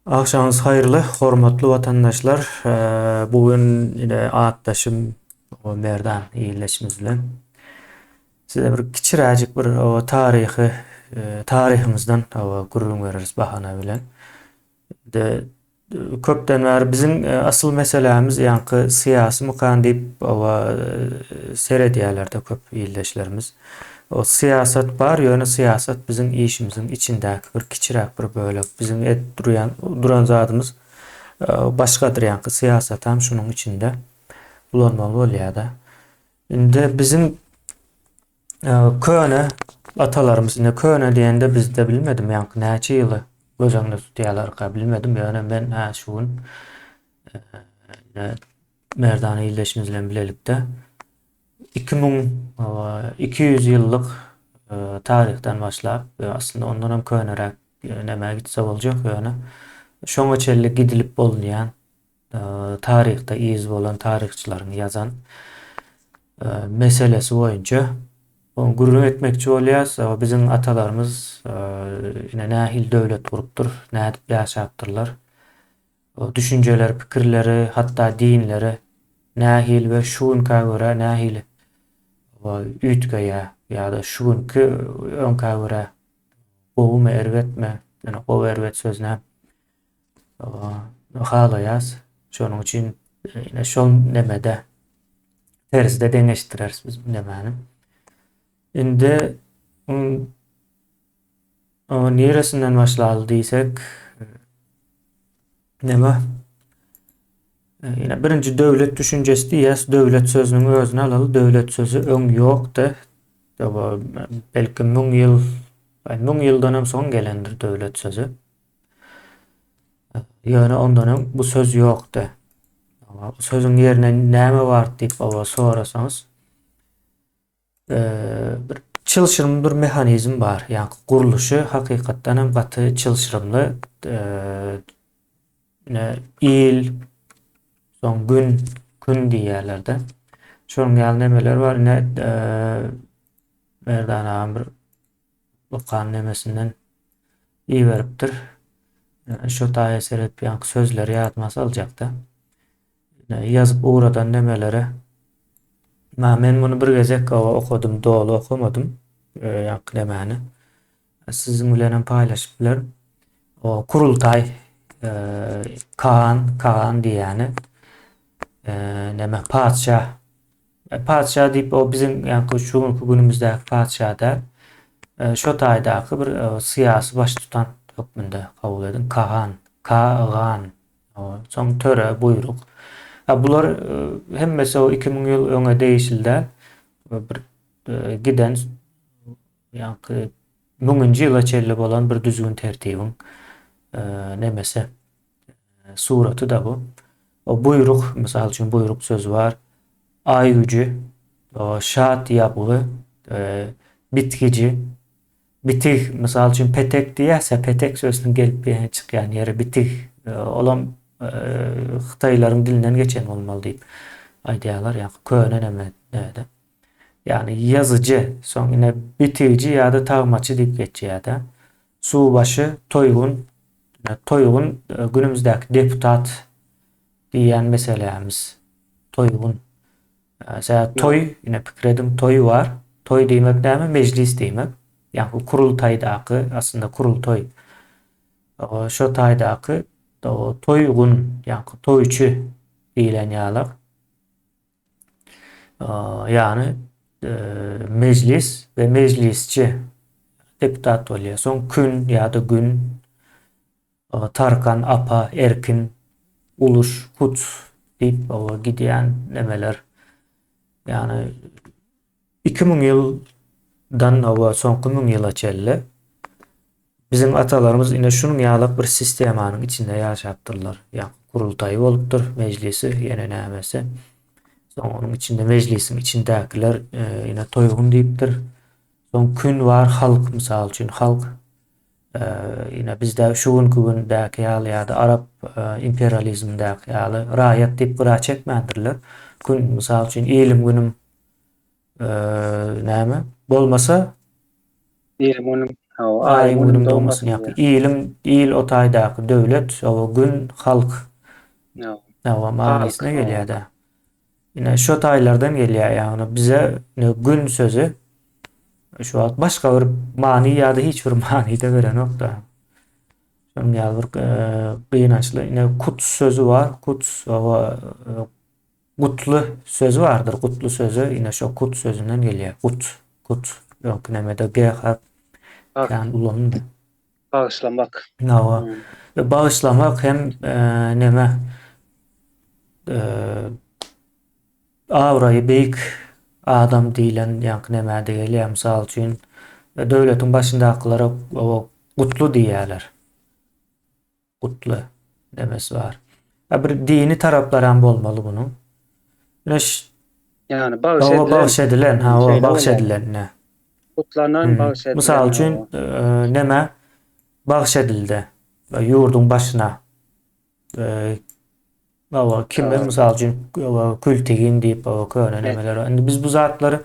Agşamyňyz haýyrly, hormatly watandaşlar. Bu gün ine atdaşym Merdan ildeşimiz bilen size bir kiçiräjik bir taryhy taryhymyzdan gürrüň bereris bahana bilen. De Köpden bäri biziň asyl meselämiz ýaňky syýasymykan diýip oba seredýärler-de köp ildeşlerimiz. O syýasat bar, ýöne syýasat biziň işimiziň içindäki bir kiçiräk bir bölek. Biziň edip durýan duran zadymyz başgadyr ýaňky syýasatam şunuň içinde ulanmaly bolýar-da. Indi biziň Köne atalarymyz indi köne diýende bizde bilmedim ýaňky näçe ýyly göz öňünde tutýarlarka bilmedim ýöne men hä şu gün Merdana ildeşimiz bilen bilelikde 2200 ýyllyk taryhdan başlap aslynda ondan hem köneräk nämä gitse boljak ýöne şoňa çenli gidilip bolunýan taryhda yz bolan taryhçylaryň ýazan meselesi boýunça gürrüň etmekçi bolýas. Biziň atalarymyz ine nähili döwlet gurupdyr, nädip ýaşapdyrlar. Düşünjeleri, pikirleri, hatda dinleri nähili we şu günkä görä nähili üýtgeýär ýa-da şu günki öňkä görä gowumy, erbetmi? Ýöne gowy, erbet sözüne Halaýas. Şonuň üçin ine şol nemede terzde deňeşdireris biz bu nemäni. Indi niresinden başlaly diýsek, neme? Ine birinji döwlet düşünjesi diýýäs. Döwlet sözüniň özüni alaly. Döwlet sözi öň ýokdy. Belki 1000 ýyl, 1000 ýyldan hem soň gelendir döwlet sözi. Ýöne ondan öň bu söz ýokdy. Bu sözüň ýerine näme bar diýip oba sorasaňyz, bir çylşyrymly bir mehanizm bar. Ýagny gurluşy hakykatdan hem gaty çylşyrymly. Ine il, soň gün, kün diýýärler-de. Şonuň ýaly nemeler bar. Ine Merdan agam bir okan nemesinden iberipdir. Şo taýa seredip ýaňky sözleri ýadyma saljakda. Ýazyp ugradan nemeleri. Ma men muny bir gezek okadym, doly okamadym. Ýaňky nemäni. Siziň bilen hem paýlaşyp bilerin. O kurultaý Kagan, Kagan diýýäni. Neme patyşa Patyşa diýip o biziň ýaňky şu günki günümizdäki patyşa däl. Şo taýdaky bir syýasy baştutan hökmünde kabul ediň. Kagan, Kagan. Soň töre, buýruk. Ha bular hemmesi o 2000 ýyl öňe degişli däl. Bir giden ýaňky müňünji ýyla çenli bolan bir düzgün tertibiň nemesi. Suraty-da bu. O buýruk, mysal üçin buýruk sözi bar. Aý güjü, şat ýabgy, bitgiji, bitig, mysal üçin petek diýýäs-ä, petek sözüniň gelip çykýan ýeri bitig. Olam hytaýlaryň dilinden geçen bolmaly diýip aýdýarlar, ýa köne neme näde. Ýagny ýazyjy, soň ine bitigji ýa-da tagmaçy diýip geçýär-de. Suwbaşy, toýgun, toýgun günümizdäki deputat diýýän meselämiz. Toýgun. Sebäbi toý, ine pikir ediň, toý bar. Toý diýmek näme? Mejlis diýmek. Ýagny kurultaýdaky, aslynda kurultoý. Şo taýdaky toýgun, ýagny toýçy diýlen ýaly. Ýagny mejlis we mejlisçi deputat bolýar. Soň kün ýa-da gün, Tarkan, apa, erkin, uluş, hut diýip gidýän nemeler. Ýagny 2000 ýyldan we soňky 1000 ýyla çenli Biziň atalarymyz ine şunuň ýalak bir sistemanyň içinde ýaşapdyrlar. Ýaňky gurultaýy bolupdyr, mejlisi, ýene nämesi. Soň onuň içinde mejlisiň içindäkiler ine toýgun diýipdir. Soň kün bar, halk mysal üçin halk ine bizde şu günki gündäki ýaly ýa-da arap imperializmindäki ýaly raýat diýip gyra çekmändirler. Kün mysal üçin ilim günüm näme bolmasa ilim günüm. Hawa, Aýyň Aýyň Günüň Günüň dogmasyny dogmasyny ýaňky diýýär. iliň il o taýdaky döwlet, hawa gün halk. Hawa. Hawa Halk, manysyna hawa. gelýär-de. Ine şo taýlardan gelýär, ýagny bize ine gün sözi şu wagt başga bir many ýa-da hiç bir many-da berenok-da. Şonuň ýaly bir gynançly ine Kuts sözi bar. Kuts hawa gutly sözi bardyr. Gutly sözi ine şo kut sözünden gelýär. Gut, kut. Öňki nemede G harp kän ulanyldy. Bagyşlamak. Hawa. Bagyşlamak hem neme abraýy beýik adam diýlen ýaňky nämä-de gelýär. Mysal üçin, döwletiň başyndakylara gutly diýýärler. Gutly nemesi bar. A bir dini taraplaram bolmaly bunuň. Ine Ýagny bagyş edilen. Bagyş edilen, hawa, bagyş edilen ine. Gutlanan, bagyş edilen. Mysal üçin, neme bagyş edildi ýurduň başyna. Hawa, kime mysal üçin Kültegin diýip hawa köne nemeler. Indi biz bu zatlary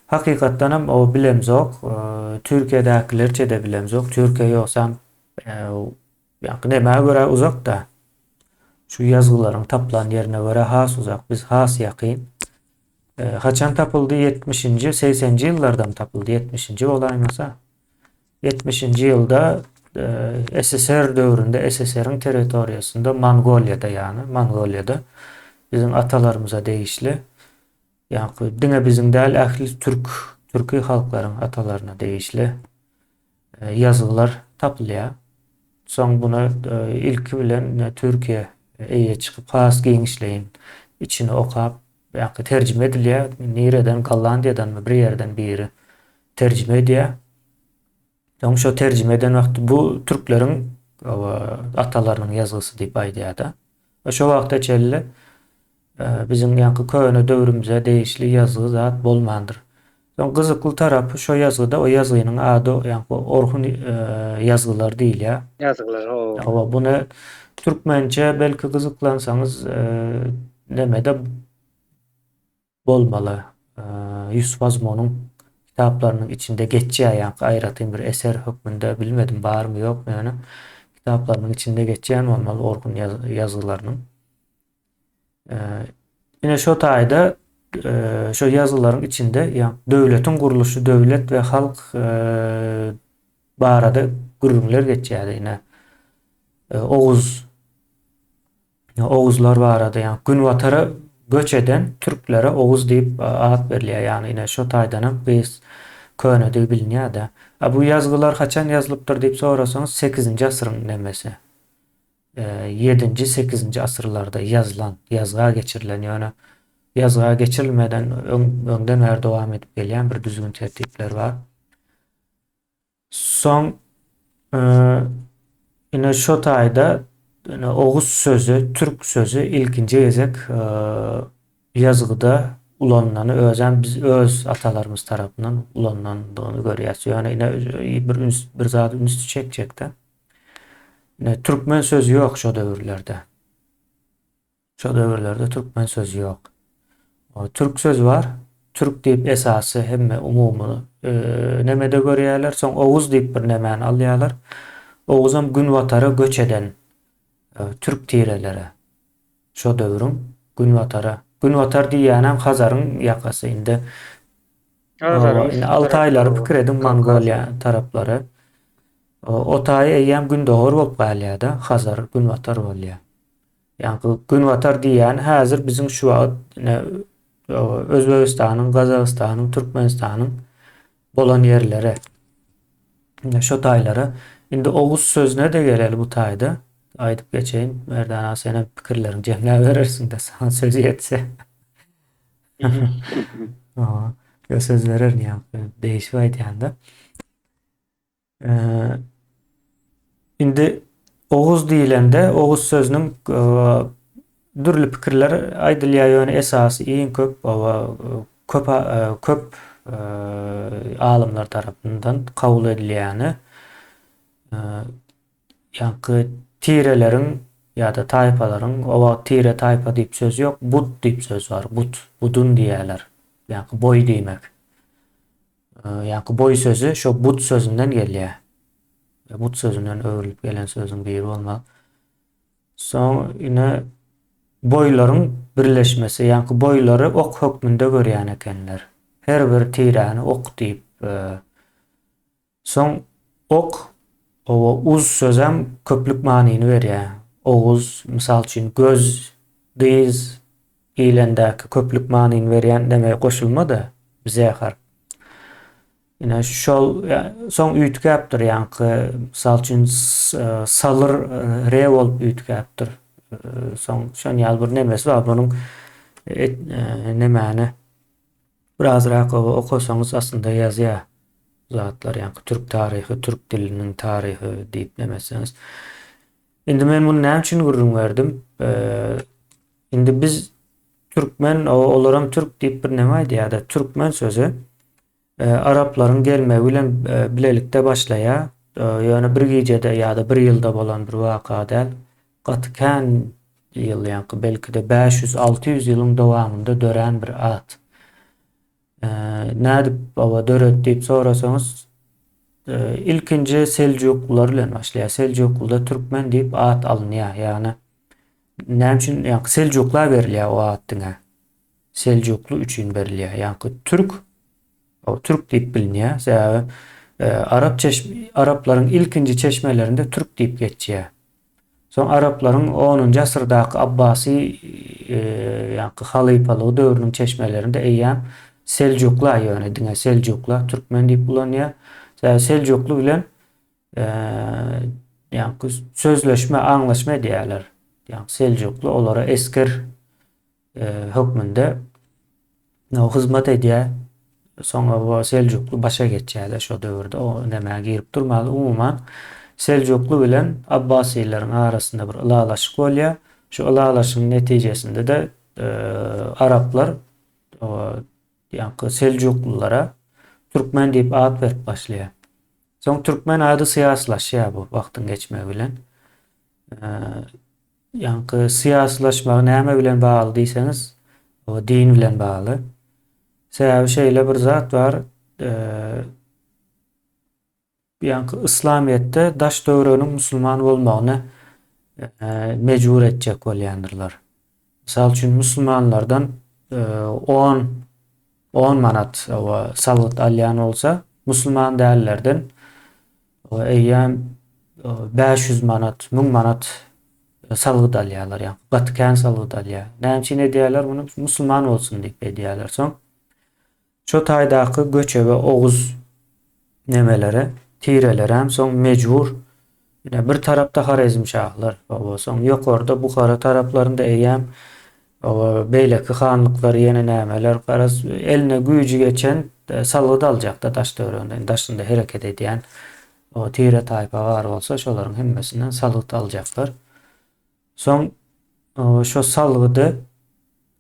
hakykatdan hem o bilemzok. Türkiýedäkilerçe de bilemzok. Türkiýe ýogsam ýa nämä görä uzak-da. Şu ýazgylaryň tapylan ýerine görä has uzak. Biz has ýakyn. Haçan tapyldy? 70-nji, 80-nji ýyllardan tapyldy. 70-nji bolaýmasa. 70-nji ýylda SSR döwründe SSR-iň territoriýasynda Mongoliýada ýagny Mongoliýada biziň atalarymyza degişli ýaňky diňe biziň däl ähli türk türki halklaryň atalaryna degişli ýazgylar tapylýar. Soň buna ilki bilen Türkiýe eýe çykyp has giňişleýin içini okap ýaňky terjime edilýär. Nireden Gollandiýadanmy bir ýerden biri terjime edýär. Soň şo terjime eden wagty bu türkleriň atalarynyň ýazgysy diýip aýdýar-da. Şo wagta çenli e, biziň ýaňky köne döwrümize degişli ýazgy zat bolmandyr. Soň gyzykly tarapy şo ýazgyda o ýazgynyň ady ýaňky Orhun e, ýazgylar diýilýär. Ýazgylar, hawa. Hawa, buny türkmençe belki gyzyklansaňyz e, nemede Bolmaly. Ýusup Azmunyň kitaplarynyň içinde geçýär ýaňky aýratyn bir eser hökmünde bilmedim barmy ýokmy ýöne kitaplarynyň içinde geçýän bolmaly Orhun ýazgylarynyň. Ine şo taýda şo ýazgylaryň içinde ýa döwletiň gurluşy döwlet we halk barada gürrüňler geçýär ine. Oguz Oguzlar barada, ýagny günbatara göç eden türklere oguz diýip at berilýär. Ýagny ine şo taýdanam gyz könedigi bilinýär-de. A bu ýazgylar haçan ýazylypdyr diýip sorasaňyz sekizinji asyryň nemesi. Ýedinji, sekizinji asyrlarda ýazylan, ýazga geçirilen, ýöne ýazga geçirilmeden öň öňden bäri dowam edip gelýän bir düzgün-tertipler bar. Soň ine şo taýda ine oguz sözi, türk sözi ilkinji gezek ýazgyda ulanylany özem biz öz atalarymyz tarapyndan ulanylandygyny görýäs. Ýöne ine bir üns bir zady üns çekjekde. Ine türkmen sözi ýok şo döwürlerde. Şo döwürlerde türkmen sözi ýok. Türk sözi bar. Türk diýip esasy hemme umumy nemede görýärler. Soň oguz diýip bir nemäni alýarlar. Oguzam günbatara göç eden türk tireleri. Şo döwrüň günbatara. Günbatar diýýänem Hazaryň ýakasy indi. Hazaryň Indi Altaýlary pikir ediň Mongoliýa taraplary. O taýy eýýäm gündogar bolup galýar-da, Hazar günbatar bolýar. Ýaňky Günbatar diýýäni häzir biziň şu wagt ine Özbegistanyň, Gazagystanyň, Türkmenistanyň bolan ýerleri. Ine şo taýlara. Indi oguz sözüne-de geleli bu taýda. Aýdyp geçeýin. Merdan aga senem pikirleriňi jemläberersiň-de saňa söz ýetse. Hawa. Söz bererin ýaňky degişip aýdýanda. Indi oguz diýlende, oguz sözüniň dürli pikirler aýdylýar, ýöne esasy iň köp köp köp alymlar tarapyndan kabul edilýäni ýaňky tireleriň ýa-da taýpalaryň, o wagt tire taýpa diýip söz ýok, but diýip söz bar, but, budun diýýärler. Ýaňky boý diýmek. Ýaňky boý sözi şo but sözünden gelýär. But sözünden öwrülip gelen sözüň biri bolmaly. Soň ine boýlaryň birleşmesi, ýaňky boýlary ok hökmünde görýän ekenler. Her bir tiräni ok diýip. Soň ok, owa uz sözem köplük manyny berýär. Oguz, mysal üçin, göz, dyz diýlendäki köplük manyny berýän neme goşulma-da, z harp. Ine şol soň üýtgäpdir ýaňky, mysal üçin, salyr re bolup üýtgäpdir. Soň şon ýaly bir nemesi bar bunuň nemäni birazrak okasaňyz aslynda ýazýar zatlar ýaňky türk taryhy, türk diliniň taryhy diýip neme etseňiz. Indi men muny näme üçin gürrüň berdim? Indi biz türkmen, olaram türk diýip bir neme aýdýar-da, türkmen sözi Araplaryň gelmegi bilen bilelikde başlaýar. Ýöne bir gijede ýa-da bir ýylda bolan bir waka däl. Gaty kän ýyl, ýaňky belki-de 500-600 ýylyň dowamynda dörän bir at. Nädip baba döredi diýip sorasaňyz, ilkinji seljuklylar bilen başlaýar. Seljuklyda türkmen diýip at alynýar. Ýagny näme üçin ýaňky seljukla berilýär o at diňe. Seljukly üçin berilýär. Ýaňky türk, o türk diýip bilinýär. Sebäbi e, arap çeş araplaryň ilkinji çeşmelerinde türk diýip geçýär. Soň araplaryň 10-njy asyrdaky Abbasy e, ýaňky halypalygy döwrüniň çeşmelerinde eýýäm Seljukla ýöne diňe Seljukla türkmen diýip ulanýar. Sebäbi Seljukly bilen e, ýaňky sözleşme, aňlaşma edýärler. Ýaňky Seljukly olara esger hökmünde hyzmat edýär. Soňra bu Seljukly başa geçýär-de şo döwürde o nämä girip durmaly. Umuman Seljukly bilen Abbasileriň arasynda bir ylalaşyk bolýar. Şu ylalaşygyň netijesinde-de araplar ýaňky Seljuklylara türkmen diýip at berip başlaýar. Soň türkmen ady syýasylaşýar bu wagtyň geçmegi bilen. Ýaňky syýasylaşmagy näme bilen bagly diýseňiz, o din bilen bagly. Sebäbi şeýle bir zat bar, ýaňky yslamyýetde daş-töwereginiň musulman bolmagyny mejbur etjek bolýandyrlar. Mysal üçin, musulmanlardan on, on manat salgyt alýan bolsa, musulman dällerden Eýýäm 500 manat, 1000 manat salgyt alýarlar, ýa gaty kän salgyt alýar. Näme üçin edýärler muny? Musulman bolsun diýip edýärler. Soň şo taýdaky göçebe oguz nemelere, tirelere hem soň mejbur ine bir tarapda Horezmşahlar, soň ýokarda Buhara taraplarynda eýýäm Beýleki hanlyklar ýene nämeler, garaz, eline güýji geçen salgyt aljakda daş-töwereginde, daşynda hereket edýän tire-taýpa bar bolsa, şolaryň hemmesinden salgyt aljaklar. Soň şo salgydy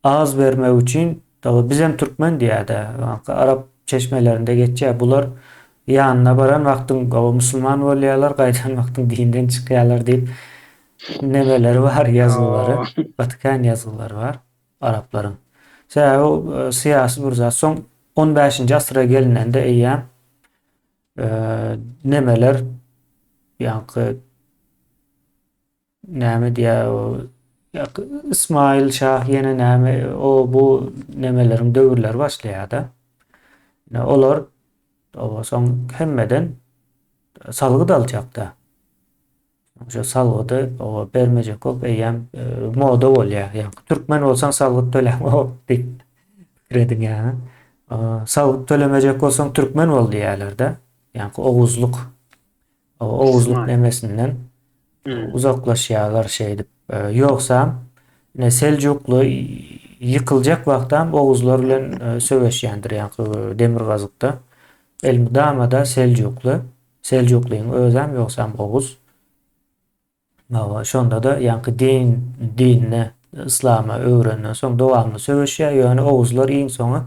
az bermek üçin, bizem türkmen diýýär-de, arap çeşmelerinde geçýär, bular ýanyna baran wagtyň musulman bolýarlar, gaýdan wagtyň dinden çykýarlar diýip, Nemeleri bar ýazgylary. Gaty kän ýazgylary bar araplaryň. Sebäbi o e, syýasy bir zat. Soň 15-nji asyra gelinende eýýäm e, nemeler ýaňky näme diýär o ýaňky Ismail şah ýene näme o bu nemeleriň döwürleri başlaýar-da. Olar o soň hemmeden salgyt aljakda. Şo salgydy oba bermejek bolup eýýäm e, moda bolýar. Ýa türkmen bolsaň salgyt töläňok diýip pikir ediň ýa. Salgyt tölemejek bolsaň türkmen bol diýýärler-de. Ýa oguzlyk oguzlyk nemesinden hmm. uzaklaşýarlar şeýdip. E, ýogsam ine Seljukly ýykyljak wagtam oguzlar bilen e, söweşýändir ýa demirgazykda. Elmydama-da Seljukly Seljuklyň özem ýogsam oguz. Hawa, şonda-da ýaňky din, dinine, yslama öwrenden soň dowamly söweşýär, ýöne oguzlar iň soňy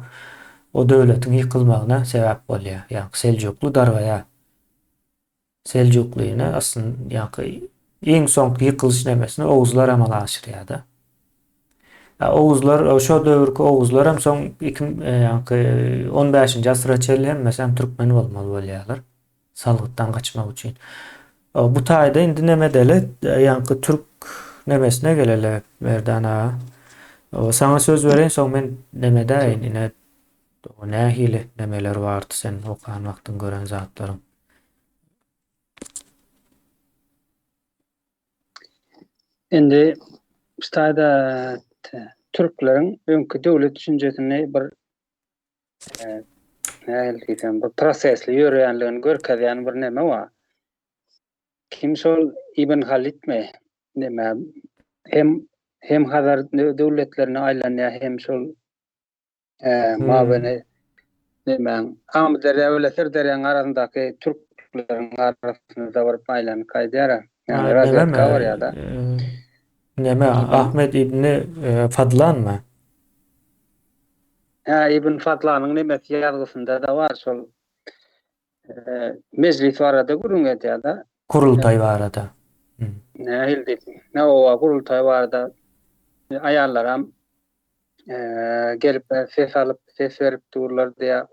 o döwletiň ýykylmagyna sebäp bolýar. Ýaňky Seljukly dargaýar. Seljuklyny aslynda ýaňky iň soňky ýykylyş nemesini oguzlar amala aşyrýar-da. Oguzlar şo döwürki oguzlar hem soň iki ýaňky 15-nji asyra çenli hemmesi hem türkmen bolmaly bolýarlar. Salgytdan gaçmak üçin. Bu taýda indi neme edeli? Ýaňky türk nemesine geleli Merdan aga. Saňa söz bereýin soň men neme edäýin ine nähili nemeler bardy sen okan wagtyň gören zatlaryň. Indi şu taýda türkleriň öňki döwlet düşünjesini bir nähili diýsem bir prosesli ýöreýänligini görkezýän bir neme bar. Kim şol Ibn Halitmi neme hem hem Hazar döwletlerine aýlanýar hem şol Mabeni nämäň Amyderýa bilen Syrderýanyň arasyndaky türkleriň arasynda baryp aýlanyp gaýdýar. Ýagny razwedka barýar-da. Näme Ahmet ibni Fadlanmy? Hä, Ibn Fadlanyň nemesi ýazgysynda-da bar şol mejlis barada gürrüň edýär-de. Gurultaý barada. Nähili diýip, hawa, gurultaý barada aýallaram gelip ses alyp, ses berip durlar diýýär.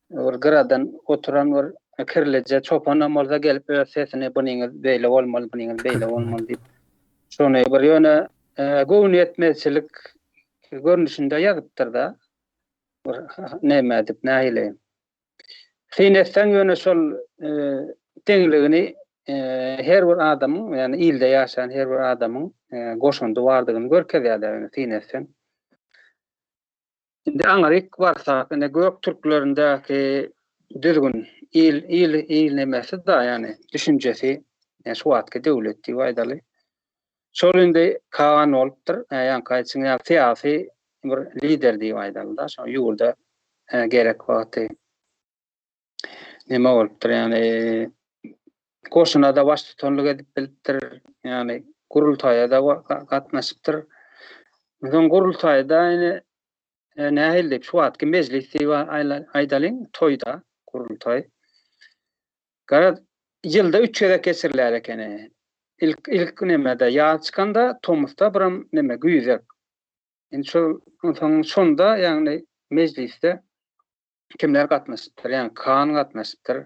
Bir gyradan oturan bir kirlije çopanam bolsa gelip öz sesini bunyňyz beýle bolmaly, bunyňyz beýle bolmaly diýip. Şony bir ýöne göwnüýetmezçilik görnüşinde ýazypdyr-da. Bir näme edip, nähili. Syn etseň ýöne şol deňligini her bir adamyň, ýagny ilde ýaşaýan her bir adamyň goşandy bardygyny görkezýär-de ýöne syn etseň. Indi aňryk barsak, ine gök türklerindäki düzgün, il, il, il nemesi-da, ýagny düşünjesi, ýa şu wagtky döwlet diýip aýdaly. Şol indi kagan bolupdyr, ýaňky aýdyşyň ýaly syýasy bir lider diýip aýdaly-da, şo ýurda gerek wagty neme bolupdyr, ýagny goşuna-da baştutanlyk edip bilipdir, ýagny gurultaýa-da gatnaşypdyr. Soň gurultaýda ine nähili diýip, şu wagtky mejlis diýip aýdalyň, toýda gurultaý. Garaz, ýylda üç gezek geçirilýär ekeni. Ilk ilk nemede ýaz çykanda, tomusda biram neme güýzek. Indi şol onsoň şonda ýagny mejlisde kimler gatnaşypdyr? Ýagny kan gatnaşypdyr.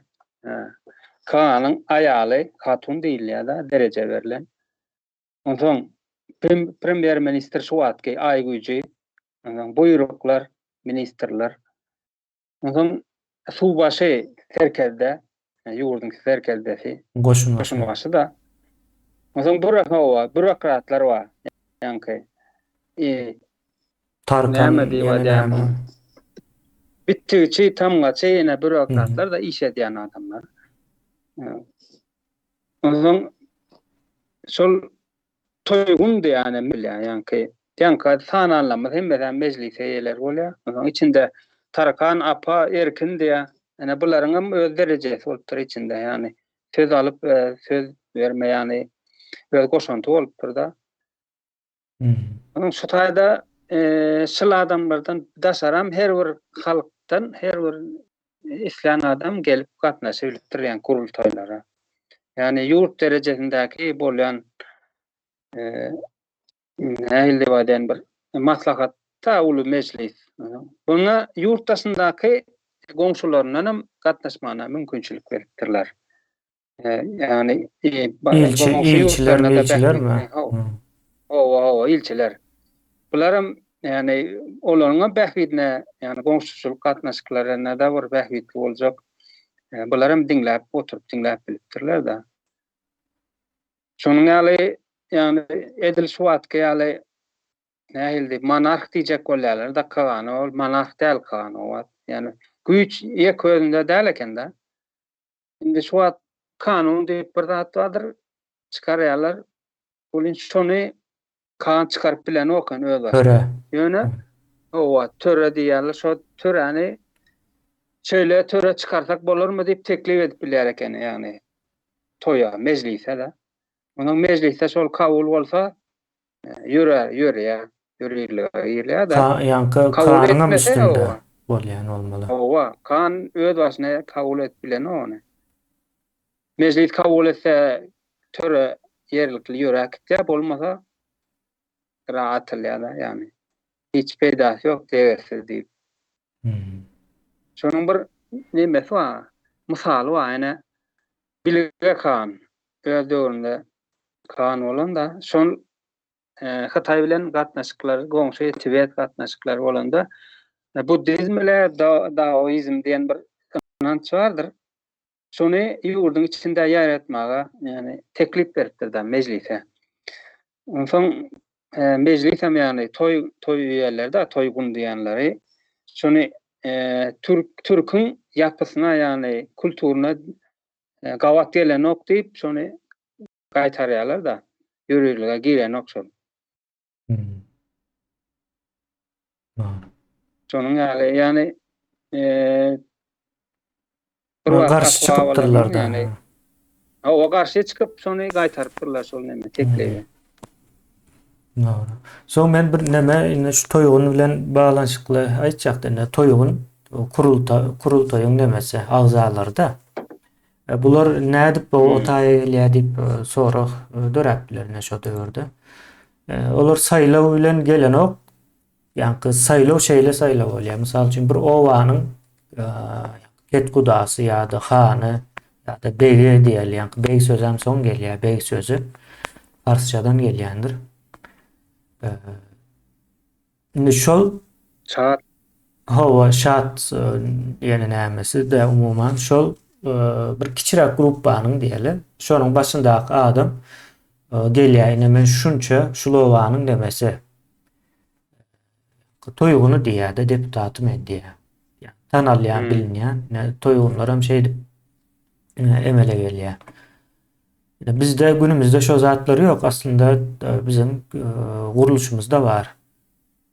Kanyň aýaly hatun diýilýär-de, dereje berlen. Onsoň premýer ministr şu wagtky aý güýji, onsoň buýruklar, ministrler. Onsoň suwbaşy serkerde, ýurduň serkerdesi. Goşunbaşy. Goşunbaşy-da. Onsoň bir hawa, bürokratlar bar. Ýaňky. E, Tarkan, näme diýip ýene aýdýar? näme? Bitdikçi, tamgaçy ýene bürokratlar da iş edýän adamlar. Onsoň şol Toýgun diýýänem bilýän ýaňky. Ýaňky sananlarymyz hemmesem mejlise eýeleri bolýar. Onuň içinde Tarkan apa Erkin diýýär. Ine bularyňam öz derejesi bolupdyr içinde ýagny söz alyp söz berme ýagny öz goşanty bolupdyr-da. Onuň şu taýda şul adamlardan daşaram her bir halkdan her bir islän adam gelip gatnaşybilipdir ýagny gurultaýlara. Ýagny ýurt derejesindäki bolýan nähili diýip aýdaýyn bir maslahatda uly mejlis. Buna ýurt daşyndaky goňşularyndan hem gatnaşmagyna mümkinçilik beripdirler. Ýagny ilçi, ilçiler, ilçilermi? Hawa, hawa, ilçiler. Bularam ýagny olaryň hem bähbidine, ýagny goňşuçylyk gatnaşyklaryna-da bir bähbitli boljak. Bularam diňläp, oturyp diňläp bilipdirler-de. Şonuň ýaly, ýagny edil şu wagtky ýaly nähili diýip, monarh diýjek bolýarlar-da Kagany, ol monarh däl Kagan o wagt. Ýagny güýç ýeke özünde däl eken-de. Indi şu wagt kanun diýip bir zat bardyr, çykarýarlar. Ol indi şony kan çykaryp bilenok eken öz başyna. Töre. Ýöne hawa, töre diýýärler. Şo töräni şeýle töre çykarsak bolarmy diýip teklip edip bilýär ekeni, ýagny toýa, mejlise-de. Onuň mejlisde şol kabul bolsa, ýörär, ýörýär, ýörirlige girýär-de. Ka, ýaňky Kabul kanyňam etmese, üstünde hawa. bolýan bolmaly. Hawa, kan öz başyna kabul edip bilenok ony. Mejlis kabul etse, töre ýerlikli ýöräp gitýär, bolmasa. gyra atylýar-da, ýagny hiç peýdasy ýok degersiz diýip. Şonuň bir nemesi bar, mysaly bar, ene Bilge han öz döwründe han bolanda, şol Hytaý bilen gatnaşyklar, goňşy Tibet gatnaşyklary bolanda buddizm ile daoizm diýen bir ynanç bardyr. Şony ýurduň içinde ýaýratmaga, ýagny teklip beripdir-de mejlise. Onsoň mejlis hem ýagny toý toý diýerler-de, toý gun diýenleri. Şony türk türküň ýapysyna, ýagny kulturyna gabat gelenok diýip, şony gaýtarýarlar-da. Ýörürlige girenok şol. Şonuň ýaly, ýagny bir wagt garşy çykypdyrlar da. Ýagny o garşy çykyp şony gaýtarypdyrlar şol neme teklibi. Dogry. Soň men bir neme indi şu toýgun bilen baglanyşykly aýtjakdym. Indi toýgun kurulta kurultaýyň nemesi agzalary-da. E, bular nädip bu o taýa gelýär diýip e, sorag e, döräp biler ine şo döwürde. Olar saýlaw bilen gelenok. Ýaňky saýlaw şeýle saýlaw bolýar. Mysal üçin bir obanyň ketkudasy ýa-da hany ýa-da begi diýeli. Ýaňky beg sözi hem soň gelýär. Beg sözi parsçadan gelýändir. Indi şol Şat. Hawa, şat diýeni nämesi-de umuman şol bir kiçiräk gruppanyň diýeli. Şonuň başyndaky adam gelýär ine men şunça şul obanyň demesi. Toýguny diýýär-de deputaty men diýýär. Tanalýan, bilinýän. Ine toýgunlar hem şeýdip emele gelýär. Bizde günümizde şo zatlar ýok. Aslynda biziň gurluşymyzda bar.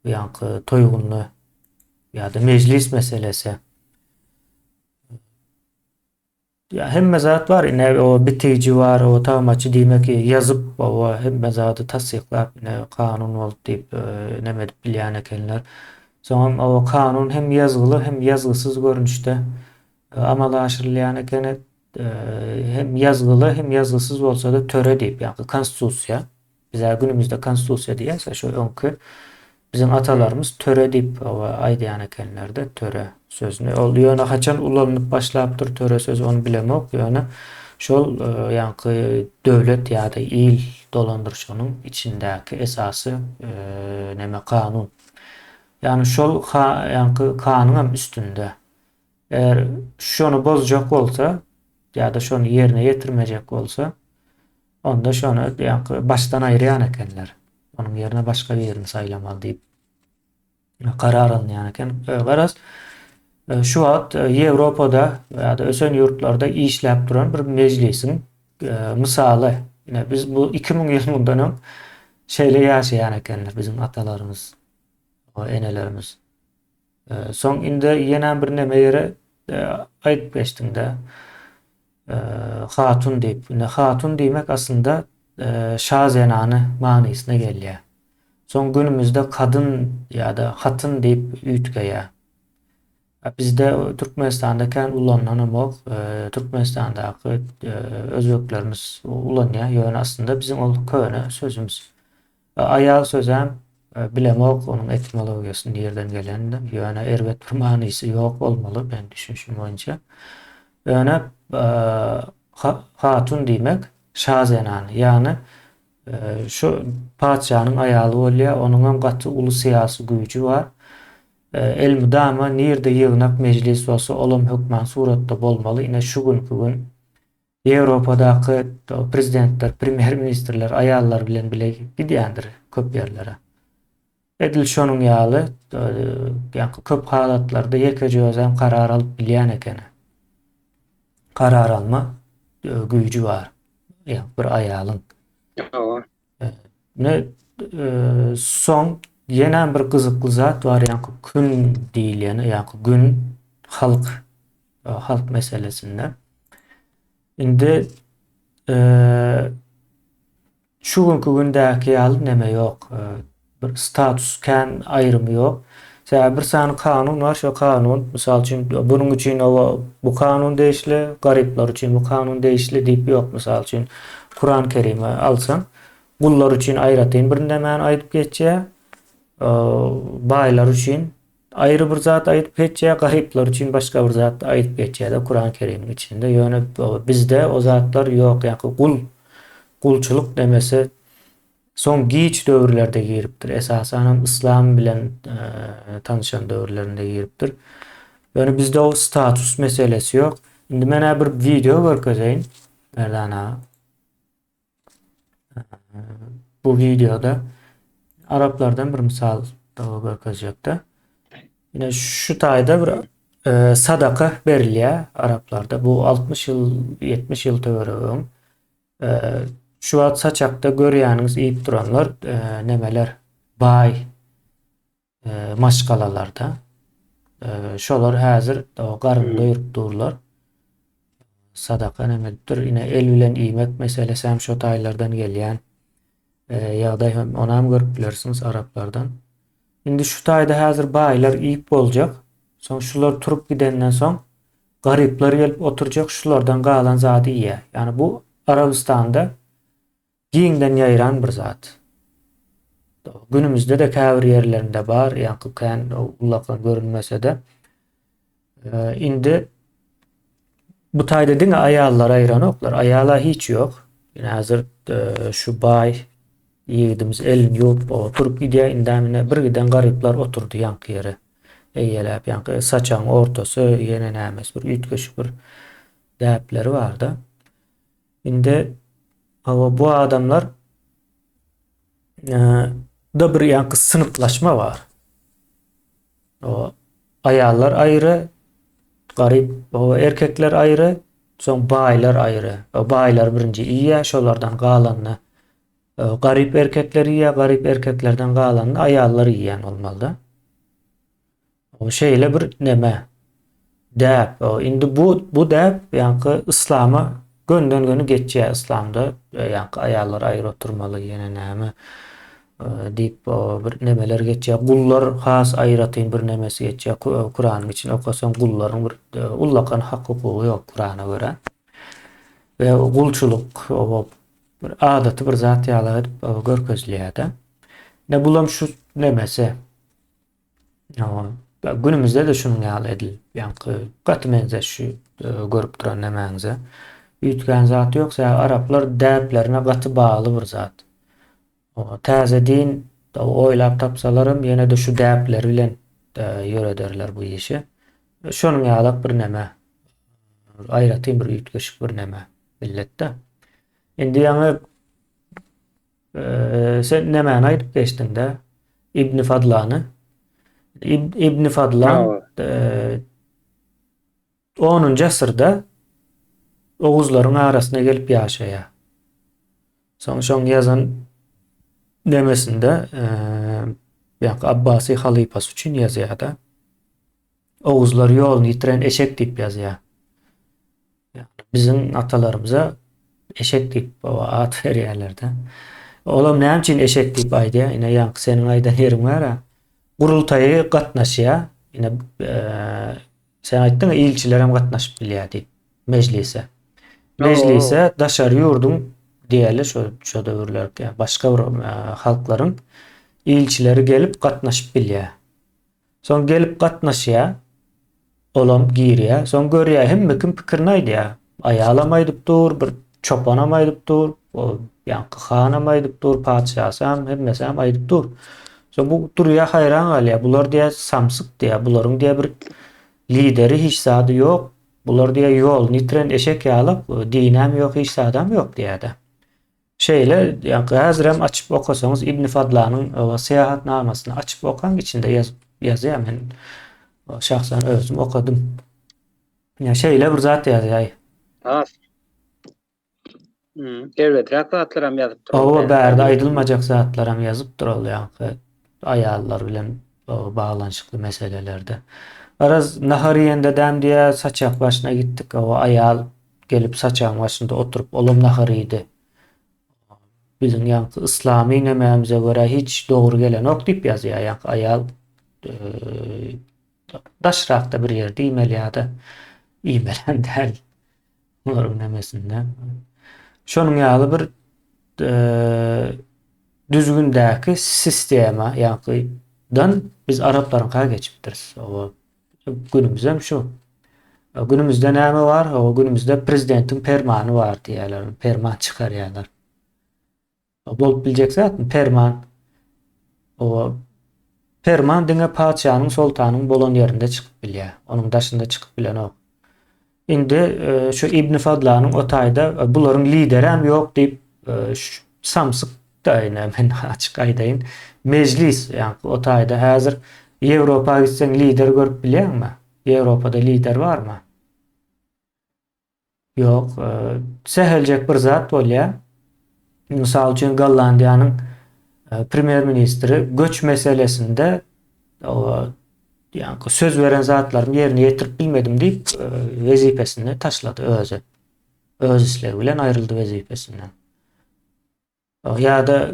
Ýaňky toýgunly ýa-da mejlis meselesi. Ýa hemme zat bar. Ine o bitiji bar, o tagmaçy diýmek ýazyp, o hemme zady tassyklap, ine kanun boldy diýip neme edip bilýän ekenler. Soňam o kanun hem ýazgyly hem ýazgysyz görnüşde amala aşyrylýan ekeni. Hem ýazgyly hem ýazgysyz bolsa-da töre diýip, ýagny konstitusiýa. Bizä günümizde konstitusiýa diýýäs, şo öňki biziň atalarymyz töre diýip aýdýan ekenler-de, töre sözüni. Ol ýöne haçan ulanylyp başlapdyr töre sözi ony bilemok, ýöne şol ýaňky döwlet ýa-da il dolandyryşynyň içindäki esasy neme kanun. Ýagny şol ýaňky kanunyň üstünde. Eger şony bozjak bolsa ýa-da şony ýerine ýetirmejek bolsa, onda şony ýaňky başdan aýyrýan ekenler. Onuň ýerine başga birini saýlamaly diýip karar alynýan eken. Garaz, şu wagt Ýewropada ýa-da ösen ýurtlarda işläp duran bir mejlisiň mysaly. Ine biz bu 2000 ýyl mundan öň şeýle ýaşaýan ekenler biziň atalarymyz, enelerimiz. Soň indi ýene bir neme ýere aýdyp geçdiňde hatun diýip. Indi hatun diýmek aslynda şa zenany manysyna gelýär. Soň günümizde kadyn ýa-da hatyn diýip üýtgeýär. Bizde Türkmenistanda kän ulanylanok. Türkmenistandaky özbeklerimiz ulanýar. Ýöne aslynda biziň ol köne sözümiz. Aýal sözem bilemok onuň etimologiýasy nirden gelenini, ýöne erbet bir manysy ýok bolmaly men düşünişim boýunça. Ýöne hatun diýmek şa zenany, ýagny şu patyşanyň aýaly bolýar, onuňam gaty uly syýasy güýji bar. Elmydama nirde ýygnak mejlis bolsa olam hökman suratda bolmaly, ine şu günki gün Ýewropadaky prezidentler, premýer-ministrler aýallary bilen bile gidýändir köp ýerlere. Edil şonuň ýaly, ýaňky köp halatlarda ýekeje özem karar alyp bilýän ekeni. Karar alma güýji bar. Ýa bir aýalyň. Hawa. Ne soň ýene bir gyzykly zat bar, ýaňky kün diýilýän, ýaňky gün halk halk meselesinde. Indi şu günki gündäki ýaly neme ýok. Bir status kän aýrymy ýok. Sebäbi bir sany kanun bar, şo kanun, mysal üçin, bunuň üçin oba bu kanun degişli, garyplar üçin bu kanun degişli diýip ýok. Mysal üçin, Kuran Kerimi alsaň, Gullar üçin aýratyn bir nämäni aýdyp geçýär. Baýlar üçin aýry bir zat aýdyp geçýär, garyplar üçin başga bir zat aýdyp geçýär-de Kuran Kerimiň içinde. Ýöne bizde o zatlar ýok, ýa-da gul gulçulyk demesi soň giç döwürlerde giripdir. Esasanam yslam bilen tanyşan döwürlerinde giripdir. Ýöne bizde o status meselesi ýok. Indi men-ä bir wideo görkezeýin Merdan aga. Bu wideoda araplardan bir mysal görkezjekde. Ine şu taýda bir e, sadaka berilýär araplarda. Bu 60 ýyl, 70 ýyl töweregi öň. E, şu wagt saçakda görýäniňiz iýip duranlar e, nemeler baý e, maşgalalarda. E, şolar häzir garyn doýuryp durlar. Sadaka näme edipdir? Ine el bilen iýmek meselesi hem şo taýlardan gelýän e, ýagdaý hem onam görüp bilersiňiz araplardan. Indi şu taýda häzir baýlar iýip boljak. Soň şular turup gidenden soň garyplar gelip oturjak şulardan galan zady iýýär. Ýani bu Arabystanda Giňden ýaýran bir zat. Günümizde-de käbir ýerlerinde bar, ýaňky kän ullakan görünmese-de. Indi bu taýda diňe aýallar aýranoklar. Aýala hiç ýok. Ine häzir şu baý ýigidimiz elini ýuwup oturyp gidýär. Indem ine bir giden garyplar oturdy ýaňky ýere. Eýeläp ýaňky saçagyň ortasy ýene nämesi bir üýtgeşik bir däpleri bar-da. Indi hawa bu adamlar da bir ýaňky synplaşma bar. O aýallar aýry, garyp o erkekler aýry, soň baýlar aýry. O baýlar birinji iýýär, şolardan galanyny garyp erkekler iýýär, garyp erkeklerden galanyny aýallar iýýän bolmalyda. O şeýle bir neme, däp. O indi bu bu däp ýaňky yslama gönden-göni geçýär yslamda ýaňky aýallar aýry oturmaly ýene näme diýip bir nemeler geçýär. Gullar has aýratyn bir nemesi geçýär. Kuranyň içinde okasaň gullaryň bir ullakan hak-hukugy ýok Kurana görä. We gulçulyk o bir adaty bir zat ýaly edip görkezilýär-de. Ne bulam şu nemesi. Günümizde-de şunuň ýaly edil, ýaňky gaty meňzeş şu e, görüp duran nemäňize. Üýtgän zat ýok, sebäbi araplar däplerine gaty bagly bir zat. Täze din oýlap tapsalaram ýene-de şu däpleri bilen e, ýörederler bu işi. Şonuň ýalak bir neme, aýratyn bir üýtgeşik bir neme milletde. Indi ýaňy Sen nämäni aýdyp geçdiňdä? Ibn Fadlany. Ibn Fadlan onunjy asyrda oguzlaryň arasyna gelip ýaşaýar. Soň şoň ýazan nemesinde ýa Abbasy halypasy üçin ýazýar-da. Oguzlar ýoluny ýitiren eşek diýip ýazýar. Biziň atalarymyza eşek diýip at berýärler-de. Olam näme üçin eşek diýip aýdýar? Ine ýaňky seniň aýdan ýeriň bar-a. Gurultaýa gatnaşýar. Ine sen aýtdyň ilçiler hem gatnaşyp bilýär diýip mejlise. Mejlise daşary ýurduň diýeli şo şo döwürler başga bir halklaryň ilçileri gelip gatnaşyp bilýär. Soň gelip gatnaşýar. Olam girýär. Soň görýär hemme kim pikirini aýdýar. Aýalam aýdyp dur, bir çopanam aýdyp dur, o ýaňky hanam aýdyp dur, patyşasam, hemmesem aýdyp dur. Soň bu durýar haýran galýar. Bular diýýär samsyk diýýär. Bularyň diýýär bir lideri hiç zady ýok. Bular diýýär ýoluny ýitiren eşek ýaly, dinem ýok, hiç zadam ýok diýýär-de. Şeýle, ýaňky häzirem açyp okasaňyz Ibn Fadlanyň syýahatnamasyny açyp okaň içinde ýazyp ýazýar men şahsan özüm okadym. Ýa şeýle bir zat ýazýar. Has. Hmm, erbeträk zatlaram ýazypdyr. Owa, bärde aýdylmajak zatlaram ýazypdyr ol ýaňky aýallar bilen baglanyşykly meselelerde. Garaz, nahar iýende däm diýýär, saçak başyna gitdik, owa aýal Gelip saçagyň başynda oturyp olam nahar iýdi. Biziň ýaňky yslamy nemämize görä hiç dogry gelenok diýip ýazýar ýaňky aýal daşrakda bir ýerde iýmeli ýa-da iýmelem däl. Olaryň nemesinde. Şonuň ýaly bir. düzgündäki sistema, ýaňky dan biz araplaryňka geçipdiris. O günümizem şu. Günümizde näme bar? O günümizde prezidentiň permany bar diýýärler. Perman çykarýarlar. Bolup biljek zatmy perman? O perman diňe patyşanyň, soltanyň bolan ýerinde çykyp bilýär. Onuň daşynda çykyp bilenok. Indi e, şu Ibn Fadlanyň o taýda e, bularyň liderem ýok diýip e, samsyk da ine men açyk aýdaýyn. Mejlis, ýa o taýda häzir Ýewropa gitseň lider görüp bilýäňmi? Ýewropada lider barmy? Ýok, säheljek bir zat bolýar. Mysal üçin Gollandiýanyň premýer-ministri göç meselesinde ýaňky söz beren zatlarymy ýerine ýetirip bilmedim diýip wezipesini taşlady özi. Öz islegi bilen aýryldy wezipesinden. Ýa-da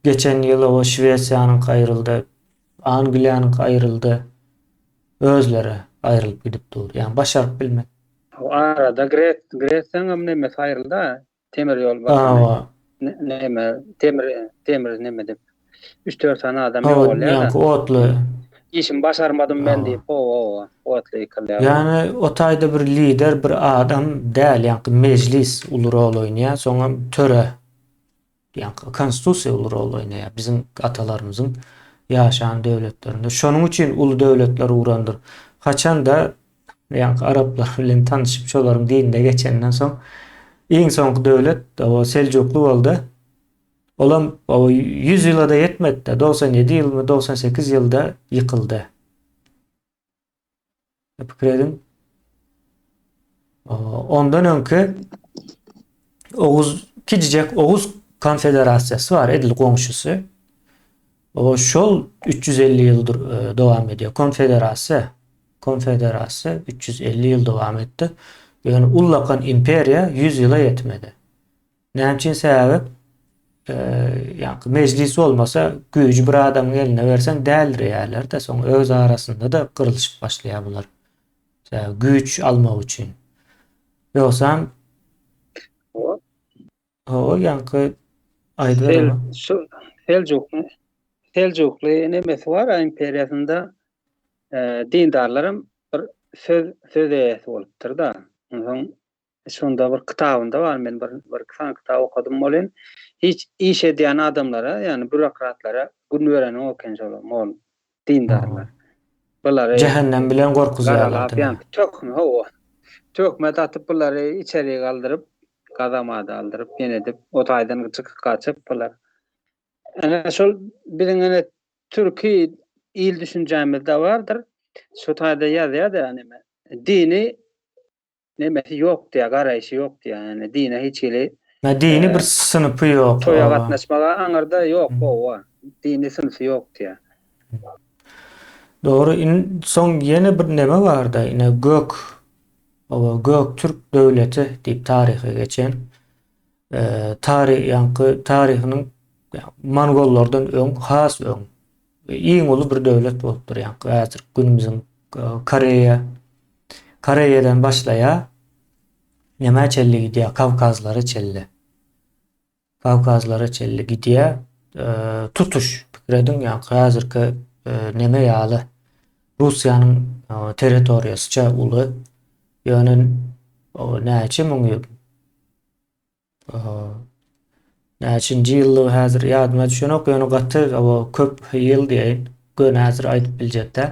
geçen ýyl o Şwesiýanyňky aýryldy, Angliýanyňky aýryldy. Özleri aýrylyp gidip dur. Ýagny başaryp bilmek. O arada Gres Gresiýaňam nemesi aýryldy-a, temir ýol başyny. Neme, temir temir neme diýip. 3-4 sany adam ýogalýar. Ýaňky otly. Işimi başarmadym men diýip, hawa, hawa, otly ýykylýar. Ýagny o taýda bir lider, bir adam däl, ýaňky mejlis uly rol oýnaýar, soňam töre. Ýaňky konstitusiýa uly rol oýnaýar biziň atalarymyzyň ýaşan döwletlerinde. Şonuň üçin uly döwletler urandyr. Haçanda ýaňky araplar bilen tanyşyp şolaryň dinine geçenden soň iň soňky döwlet o Seljukly boldy. Olam o 100 ýyla-da ýetmedi-de, 97 ýylmy, 98 ýylda ýykyldy. Pikir ediň. Ondan öňki Oguz kiçijek Oguz konfederasiýasy bar, edil goňşusy. O şol 350 ýyldyr e, dowam edýär. Konfederasiýa, konfederasiýa 350 ýyl dowam etdi. Ýöne ullakan imperiýa 100 ýyla ýetmedi. Näme üçin sebäbi ýaňky mejlis bolmasa güýji bir adamyň eline berseň dälirýärler-de soň öz arasynda-da gyrlyşyp başlaýar bular. Sebäbi güýç almak üçin. Ýogsam Hawa, ýaňky aýdybereme. Şu Seljukly Seljukly nemesi bar imperiýasynda dindarlaram bir söz söz eýesi bolupdyr-da. Onsoň Şonda bir kitabynda bar, men bir bir iki sany kitap okadym welin, hiç iş edýän adamlara, ýagny býurokratlara gün berenok eken şol mol dindarlar. Bulary Jähennem bilen gorkuzýarlar diňe. Töhmet, hawa. Töhmet atyp bulary içeri galdyryp, gazamada aldyryp, ýene edip, o taýdan çykyp gaçyp bular. Ene şol biziň ene türki il düşünjämizde bardyr. Şu taýda ýazýar-da neme. Dini nemesi ýok diýýär, garaýşy ýok diýýär. Ýagny dine hiç hili Hä, dini bir synpy ýok. Toýa gatnaşmaga aňyrda ýok, hawa. Dini synpy ýok diýýär. Dogry, in soň ýene bir neme barda, ine gök, hawa, gök türk döwleti diýip taryha geçen, tary ýaňky taryhynyň mongollardan öň, has öň iň uly bir döwlet bolupdyr ýaňky häzir günümiziň Koreýa Koreýadan başlaýar nämä çenli gidýär Kawkazlara çenli Kawkazlara çenli gidýär tutuş pikir ediň ýaňky häzirki neme ýaly Russiýanyň territoriýasyça uly ýöne näçe müň ýyl Näçinji ýyldygy häzir ýadyma düşenok, ýöne gaty o köp ýyl diýeýin. Göni häzir aýdyp biljek däl.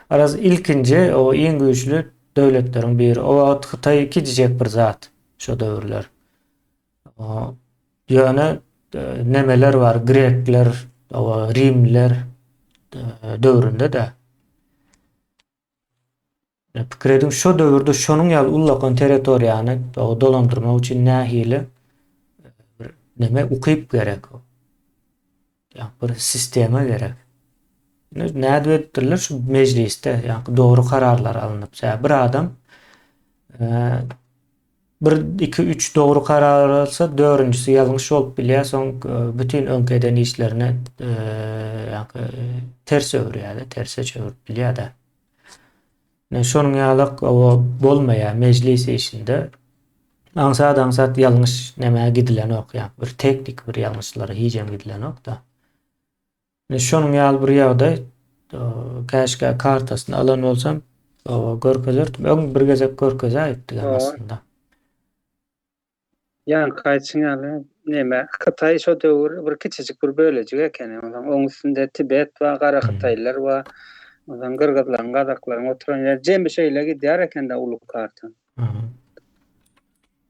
Garaz ilkinji o iň güýçli döwletleriň biri. O wagt Hytaý kiçijek bir zat şo döwürler. Ýöne nemeler bar, grekler, o rimliler döwründe-de. Pikir ediň, şo döwürde şonuň ýaly ullakan territoriýany dolandyrmak üçin nähili bir neme ukyp gerek. Ýa bir sistema gerek. Nädip edipdirler şu mejlisde, ýa dogry kararlar alnyp, bir adam bir, iki, üç dogry karar alsa, dördünjisi ýalňyş bolup bilýär, soň bütin öňki eden işlerini ýa ters öwürýär-de, terse çöwrüp bilýär-de. Şonuň ýalak bolmaýar mejlis işinde. Aňsat-aňsat ýalňyş nämä gidilenok ýa bir teknik bir ýalňyşlara hijem gidilenok-da. Ine şonuň ýaly bir ýagdaý käşgä kartasyny alan bolsam görkezerdim. Öň bir gezek görkezäýipdik hem aslynda. Ýaňky aýdyşyň ýaly, neme, Hytaý şo döwür bir kiçijik bir bölejik ekeni. Onsoň oň üstünde Tibet bar, gara hytaýlylar bar. Onsoň gyrgyzlaryň, gazaklaryň oturan ýeri jemi şeýle gidýär eken-de uly karta.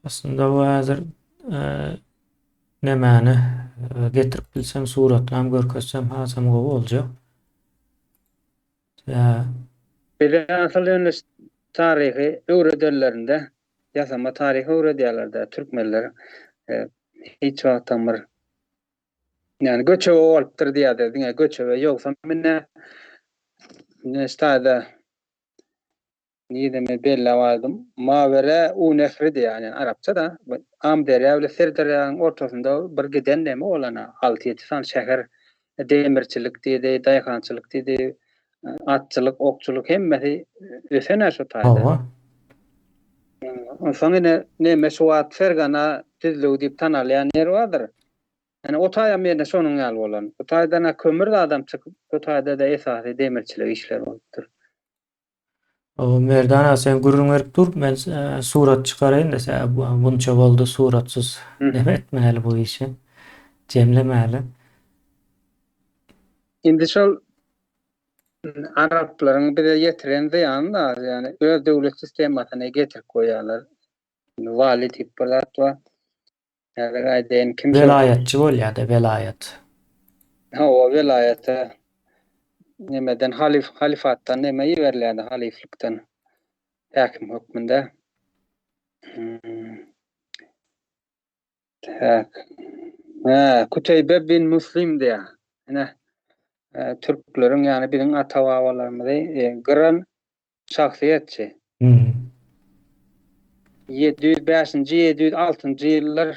Aslynda bu häzir nemäni getirip bilsem suratynam görkezsem hasam gowy boljak. Bize asyl ýöne taryhy öwredenlerinde ýasama taryh öwredýärler-dä türkmenler hiç wagtam bir ýani göçebe bolupdyr diýýärler diňe göçebe ýogsam ine ine şu taýda Nirede men belläp aldym. Mawera u nehri diýýär, ýagny arapça-da. Amyderýa bilen Syrderýanyň ortasynda bir giden neme bolana, alty-ýedi sany şäher, demirçilik diýdi, daýhançylyk diýdi, atçylyk, okçulyk hemmesi ösen-ä şo taýda. Hawa. Onsoň ine neme şu wagt Fergana düzlügi diýip tanalýan ýer bardyr. Ýani o taýam ýene şonuň ýaly bolan. Bu taýdan-a kömür zadam çykyp, bu taýda-da esasy demirçilik işleri bolupdyr. O Merdan aga sen gürrüň berip dur, men surat çykaraýyn-da, sen bunça boldy suratsyz neme etmäli bu işi, jemlemäli. Indi şol araplaryň bize ýetiren zyýany da, ýani öz döwlet sistemasyny getirip goýýarlar. Wali diýip bir zat bar. Häzir aýdaýyn kim şol? Welaýatçy bolýada welaýat. Hawa welaýata nemeden halyf halyfatdan neme iberilýärdi halyflykdan häkim hökmünde. Tak. Hä, Kuteýbe bin Muslim diýýär. Ine, türkleriň ýagny biziň ata-babalarymyzy gyran şahsyýetçi. 705-nji, 706-njy ýyllar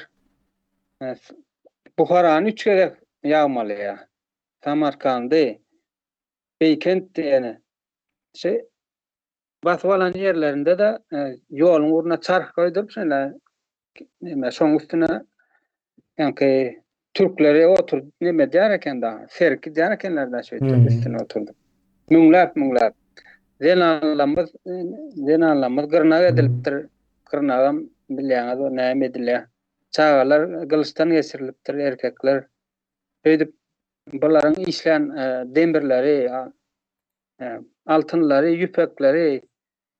Buharany üç gezek ýagmalaýar. Samarkandy, Beýkent diýeni. Şu basyp alan ýerlerinde-de ýoluň ugruna çarh goýduryp, şeýle neme şoň üstüne ýaňky türkleri oturdyp neme edýär eken da, serip gidýär ekenler da şeýdip üstüne oturdyp. Müňläp müňläp zenanlarymyz zenanlarymyz gyrnak edilipdir. Gyrnagam bilýäňiz o näme edilýär. Çagalar gylyçdan geçirilipdir, erkekler. Şeýdip bularyň işlän demirleri, altynlary, ýüpekleri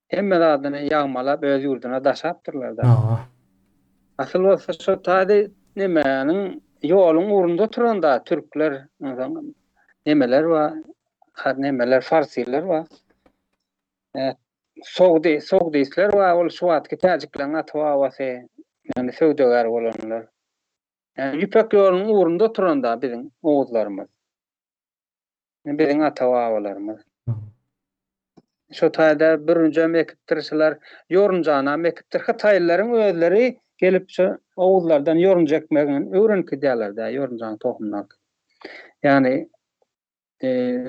Hemme zadyny ýagmalap öz ýurduna daşapdyrlar-da. Hawa. Asyl bolsa şo taýda nemäniň ýoluň ugrunda oturan-da türkler, onsoň nemeler bar, nemeler, farsylar bar. Sogdy, sogdisler bar, ol şu wagtky täjikleriň ata-babasy, ýagny söwdagär bolanlar. Ýagny Ýüpek ýolunyň ugrunda oturan-da biziň oguzlarymyz. Biziň ata-babalarymyz. Şo taýda bürünjem ekipdir şular, ýorunjanam ekipdir. Hytaýlylaryň özleri gelip şu oguzlardan ýorunja ekmegi öwrenip gidýärler-dä, ýorunjanyň tohumyny alyp. Ýagny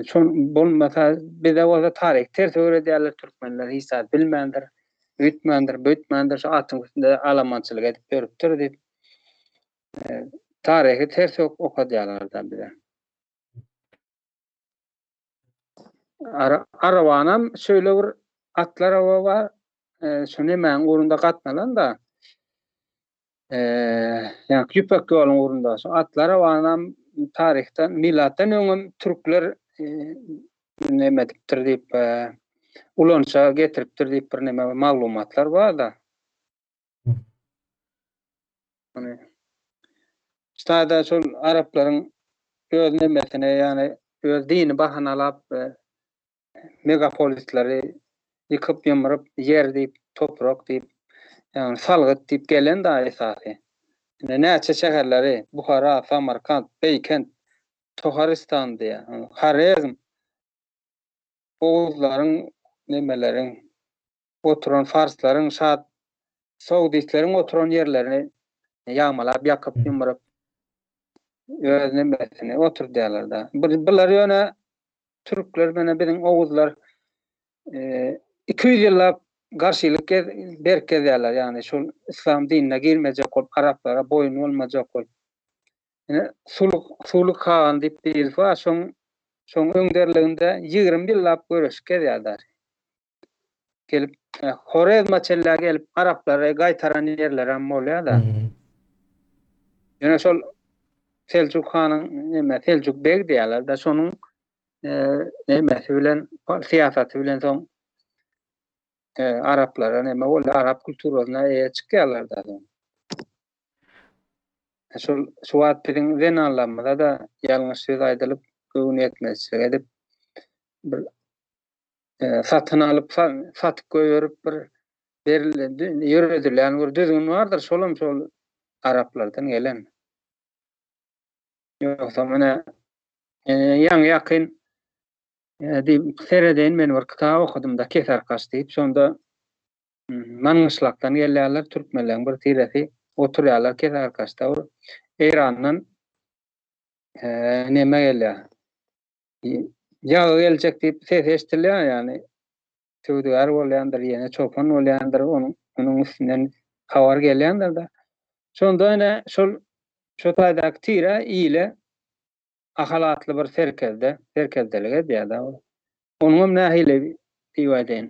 şol bolmasa bize bolsa taryhy ters öwredýärler, türkmenler hiç zat bilmändir, öýtmändir, büýtmändir, şu atyň üstünde alamançylyk edip ýörüpdir diýip, taryhy ters okadýarlar-da bize. Ara, arabanam şöyle bir atly araba bar. E, şu nemäň ugrunda gatnalan da. E, ýa ýüpek ýoluň ugrunda. Şu atly arabanam taryhdan, milatdan öňem türkler e, neme edipdir diýip, e, ulanyşa getiripdir diýip bir neme maglumatlar bar da. Ony Ştada şol araplaryň öz nemesine, ýagny öz dini bahanalap megapolisleri ýykyp ýumrup ýer diýip, toprak diýip, ýagny salgyt diýip gelen da esasy. Ine näçe şäherleri Buhara, Samarkant, Beýkent, Toharistan diýýär. Horezm Oguzlaryň nemeleriň oturan farslaryň şat sogdistleriň oturan ýerlerini ýagmalap ýakyp ýumrup öz nemesini oturdýarlar-da. Bular ýöne türkler mene biziň oguzlar 200 ýyllap. garşylyk berk gezýärler, ýagny şol yslam dinine girmejek bolup, araplara boýun bolmajak bolup. Ine, Suluk, Suluk hagan diýip birisi bar, şoň, şoň öňderliginde 20 ýyllap göreşip gezýärler. Gelip, e, Horezma çenli gelip, araplary gaýtaran ýerlerem bolýar-da. Ýöne şol Seljuk hanyň, neme, Seljuk beg diýýärler-de, şonuň e, nemesi bilen, syýasaty bilen soň e, araplara neme boldy, arap kulturasyna eýe çykýarlar da soň. E, şol şu wagt biziň zenanlarymyza-da ýalňyş söz aýdylyp, göwün ýetmezçilik edip bir e, satyn alyp, satyp goýberip bir berilen, ýöredilýän bir düzgün bardyr, şolam şol araplardan gelen. Ýogsa mine e, ýaňy ýakyn e, diýip seredeýin men bir kitap okadym-da Kesarkaş diýip, şonda Maňgyşlakdan gelýärler türkmenleriň bir tiresi oturýarlar Kesarkaşda bir Eýrandan e, neme gelýär. Ýagy geljek diýip ses eşidilýär ýagny söwdagär bolýandyr, ýene çopan bolýandyr, onuň onuň üstünden habar gelýändir-de. Şonda ene şol şo taýdaky tire ile Ahal atly bir serkerde, serkerdelik edýär-de. Onuňam nähili diýip aýdaýyn.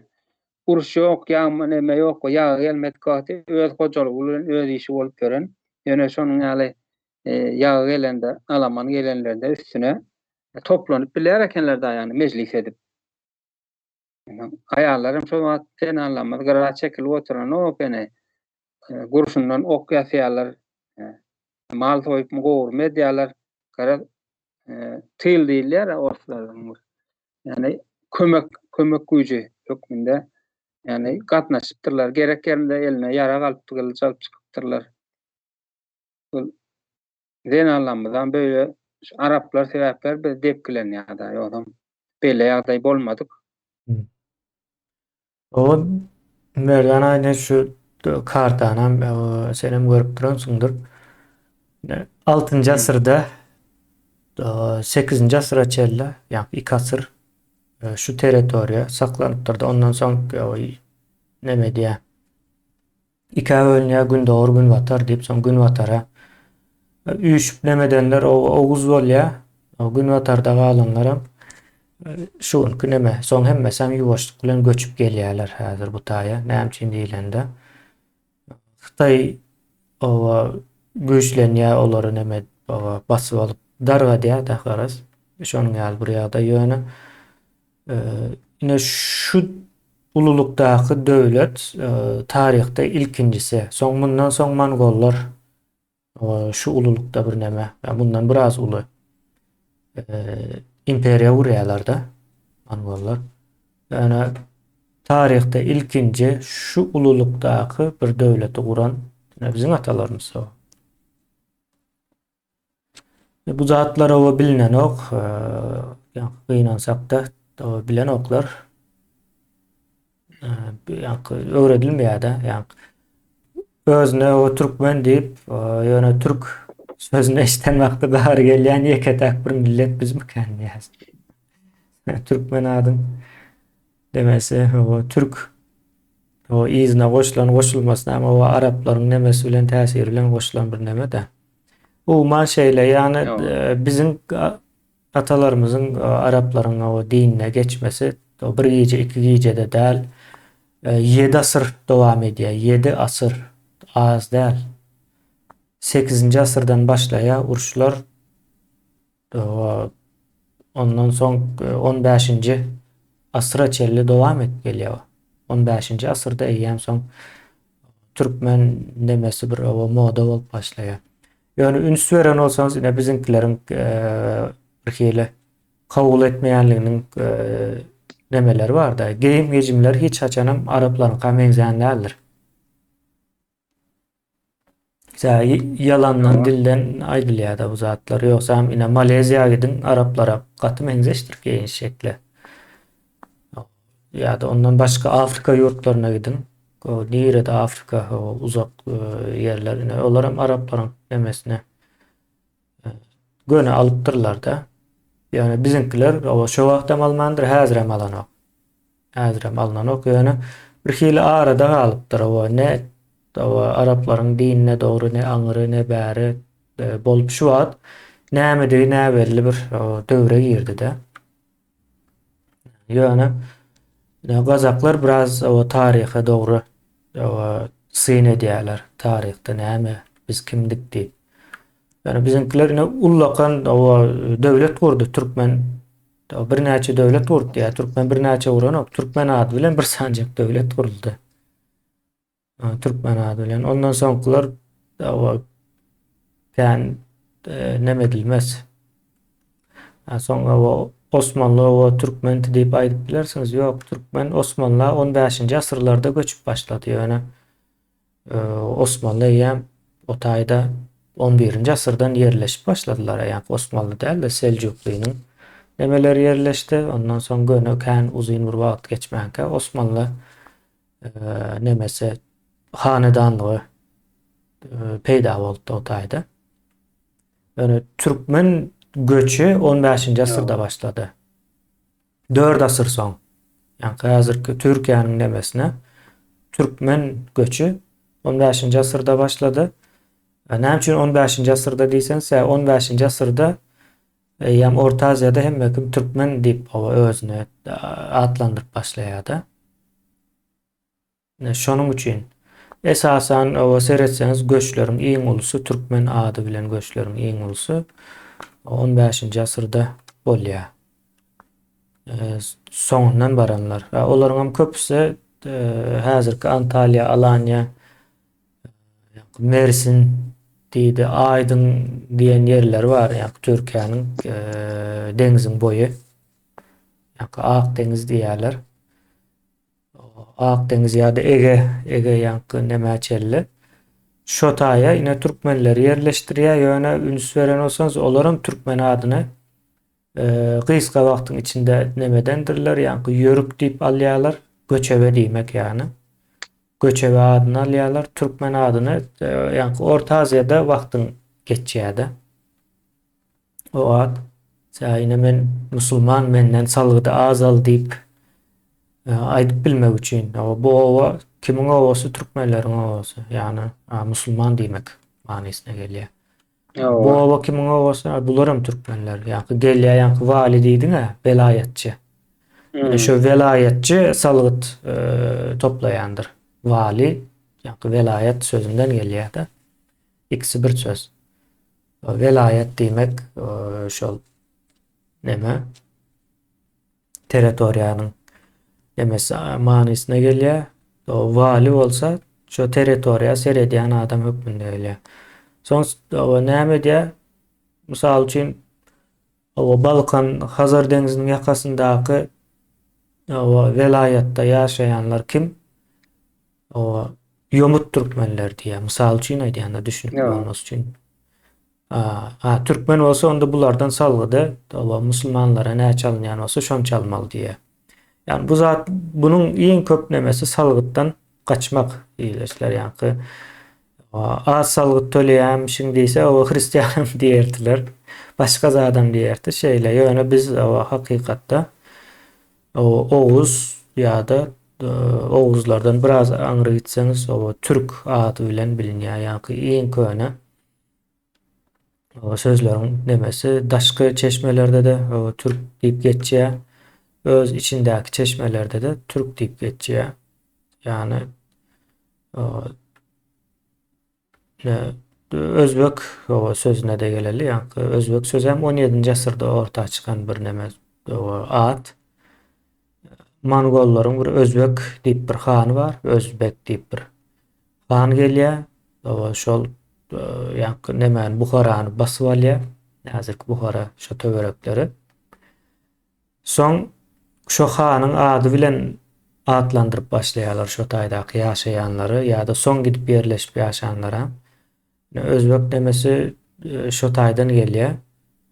Uruş ýok, ýagma neme ýok, ýagy gelmedik wagty öz hojalygy bilen öz işi bolup ýören. Ýöne şonuň ýaly e, ýagy gelende, alaman gelenlerde üstüne toplanyp bilýär ekenler da ýagny mejlis edip. Aýallaram şo wagt zenanlarymyz gyra çekilip oturanok ene. Gurşundan ok ýasýarlar. Mal soýup gowurma edýärler. Garaz tyl diýilýär orslardan. Ýani kömek kömek güýji hökmünde ýani gatnaşypdyrlar. Gerek ýerinde eline ýarag alyp, gylyç alyp çykypdyrlar. Ol zenanlarymyzam böyle şu araplar sebäpler biz depgilenýär-de, ýogsam beýle ýagdaý bolmadyk. O Merdan aýna şu kartanam senem görüp duransyňdyr. 6-njy asyrda 8-nji asyra çenli, ýagny 2 asyr şu territoriýa saklanypdyr. Ondan soň neme diýä? Ikä bölünýär, gündogar, günbatar diýip, soň günbatara üýşüp nemedenler oguz bolýar. Günbatarda galanlaram şu günki neme, soň hemmesem ýuwaşlyk bilen göçüp gelýärler häzir bu taýa. Näme üçin diýlende, Hytaý oba güýçlenýär, olary neme oba basyp alyp dargadýar-da garaz. Şonuň ýaly bir ýagdaý ýöne Ine şu ululykdaky döwlet taryhda ilkinjisi. Soň mundan soň mongollar şu ululykda bir neme, mundan biraz uly imperiýa gurýarlar-da mongollar. Ýöne taryhda ilkinji şu ululykdaky bir döwleti guran biziň atalarymyz. Bu zatlar oba bilinenok. Gynansakda bilenoklar. Ýa-da öwredilmeýär-de. Ýa özüne o türkmen diýip, ýöne türk sözüni eşiden wagty gahary gelýän ýeke-täk bir millet bizmikän diýýäs. Türkmen adyň demesi, o türk o yzyna goşulan goşulmasy näme o araplaryň nemesi bilen täsiri bilen goşulan bir neme-de. Umuman şeýle, ýagny biziň atalarymyzyň araplaryň o dinine geçmesi bir gije, iki gijede däl, ýedi asyr dowam edýär. Ýedi asyr az däl. Sekizinji asyrdan başlaýar uruşlar. Ondan soň on bäşinji asyra çenli dowam edip gelýär. On bäşinji asyrda eýýäm soň türkmen nemesi bir oba moda bolup başlaýar. Ýöne üns beren bolsaňyz, ine biziňkileriň bir hili kabul etmeýänliginiň nemeleri bar-da. Geýim-gejimler hiç haçanam araplaryňka meňzän däldir. Ýalandan dilden aýdylýar-da bu zatlar. Ýogsam ine Maleziýa gidiň, araplara gaty meňzeşdir geýiniş şekli. Ýa-da ondan başga Afrika ýurtlaryna gidiň. O nirede Afrika, o uzak e, ýerler ine olaram araplaryň nemesine e, göni alypdyrlar-da. Ýöne biziňkiler o şo wagtam almandyr, häzirem alanok. Häzirem alnanok ýöne. Bir hili arada galypdyr o ne o araplaryň dinine dogry ne aňry ne bäri e, bolup şu wagt nämedigi näbelli bir döwre girdi-de. Ýöne gazaklar biraz o taryha dogry o syn edýärler. Taryhda näme, biz kimdik diýip. Ýöne biziňkiler ine ullakan o döwlet gurdy türkmen birnäçe döwlet gurdy ýa türkmen birnäçe guranok. Türkmen ady bilen bir sanjak döwlet guruldy. Türkmen ady bilen. Ondan soňkular o kän e, neme edilmez. Soňra o Osmanly o türkmen diýip aýdyp bilersiňiz. Ýok, türkmen Osmanla 15-nji asyrlarda göçüp başlady. Ýöne e, Osmanly eýýäm o taýda 11-nji asyrdan ýerleşip başladylar. Ýa Osmanly däl-de Seljuklynyň nemeleri ýerleşdi. Ondan soň göni kän uzyn bir wagt geçmänkä Osmanly nemesi hanedanlygy peýda bolupdy o taýda. Ýöne türkmen göçi 15-nji asyrda başlady. 4 asyr soň. Ýa häzirki Türkiýäniň nemesine türkmen göçi 15-nji asyrda başlady. Näme üçin 15-nji asyrda diýseň, se 15-nji asyrda eýýäm Orta Aziýada hemme kim türkmen diýip özüni atlandyryp başlaýardy. Ine şonuň üçin esasan oba seretseňiz göçleriň iň ulusy türkmen ady bilen göçleriň iň ulusy 15-nji asyrda bolýar. E, soňundan baranlar. Olaryň hem köpüsi e, häzirki Antalýa, Alaniýa, Mersin diýdi, Aýdyn diýen ýerleri bar, ýa Türkiýäniň e, deňziň boýu. Ýa Ak deňiz diýýärler. Ak deňiz ýa-da Ege, Ege ýaňky nämä çenli. Şo taýa ine türkmenleri ýerleşdirýär, ýöne üns beren bolsaňyz olaram türkmen adyny e, gysga wagtyň içinde nemedendirler, ýaňky ýörük diýip alýarlar, göçebe diýmek ýagny. Göçebe adyny alýarlar, türkmen adyny e, ýaňky Orta Aziýada wagtyň geçýär-de. O at, Sä ine men musulman menden salgydy az al diýip e, aýdyp bilmek üçin. Bu oba kimiň obasy? Türkmenleriň obasy. Ýagny musulman diýmek manysyna gelýär. Bu oba kimiň obasy? Bular hem türkmenler. Ýa-da gelýär ýa-da wali diýdiň-ä, welaýatçy. Hmm. Şu welaýatçy salgyt e, toplaýandyr. Wali ýa-da welaýat sözünden gelýär-de. Ikisi bir söz. Welaýat diýmek şol neme territoriýanyň nemesi manysyna gelýär. O wali bolsa şo territoriýa seredýän adam hökmünde gelýär. Soň o näme edýär? Mysal üçin o Balkan Hazar deňziniň ýakasyndaky o welaýatda ýaşaýanlar kim? O ýomut türkmenler diýýär. Mysal üçin aýdýanda düşünikli bolmasy üçin. A, türkmen bolsa onda bulardan salgydy, oba musulmanlara näçe alynýan bolsa şonça almaly diýýär. Ýani bu zat bunuň iň köp nemesi salgytdan gaçmak diýilişler ýaňky. Az salgyt töleýärmişiň diýse, o hristian diýerdiler. Başga zadam diýerdi. Şeýle ýöne biz o hakykatda Oguz ýa-da oguzlardan biraz aňry gitseňiz, o türk ady bilen bilinýär. Ýaňky iň köne sözleriň nemesi daşky çeşmelerde-de türk diýip geçýär. Öz içindäki çeşmelerde-de türk diýip geçýär. Ýagny Özbek sözüne-de geleli. Ýaňky özbek sözi hem 17-nji asyrda orta çykan bir neme at. Mongollaryň bir özbek diýip bir hany bar. Özbek diýip bir han gelýär. Şol ýaňky nemäni Buharany basyp alýar. Häzirki Buhara şo töwerekleri. Soň şo hanyň ady bilen atlandyryp başlaýarlar şo taýdaky ýaşaýanlary ýa-da soň gidip ýerleşip ýaşanlara. Özbek nemesi e, şo taýdan gelýär.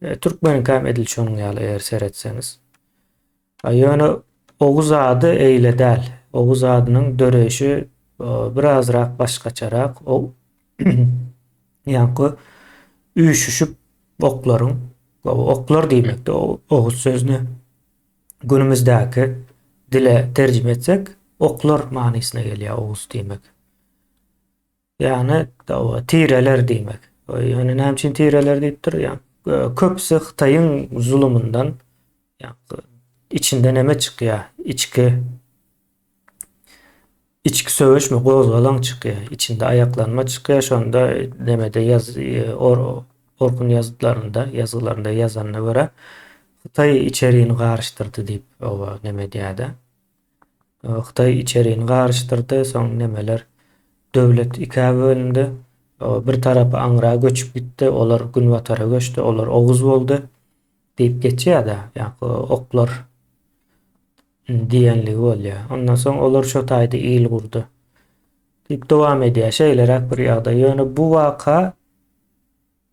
E, türkmeniňkäm edil şonuň ýaly eger seretseňiz. Ýöne Oguz ady eýle däl. Oguz adynyň döreýşi e, birazrak başgaçarak. O ýaňky üýşüşip oklaryň oklar diýmekde oguz sözüni günümizdäki dile terjime etsek. Oklar manysyna gelýär oguz diýmek. Ýagny tireler diýmek. Ýöne näme üçin tireler diýipdir? Ýa köpüsi Hytaýyň zulumyndan ýa içinde neme çykýar? Içki içki söweşmi, gozgalaň çykýar. Içinde aýaklanma çykýar. Şonda nemede ýaz or Orhun ýazgylarynda, ýazgylarynda ýazanyna görä Hytaý içerini garyşdyrdy diýip oba neme diýýär-de. Hytaý içerini garyşdyrdy, soň nemeler döwlet ikä bölündi. Bir tarapy aňra göçüp gitdi, olar günbatara göçdi, olar oguz boldy diýip geçýär-de, ýaňky oklar diýenligi bolýar. Ondan soň olar şo taýda il gurdy diýip dowam edýär. Şeýleräk bir ýagdaý. Ýöne bu waka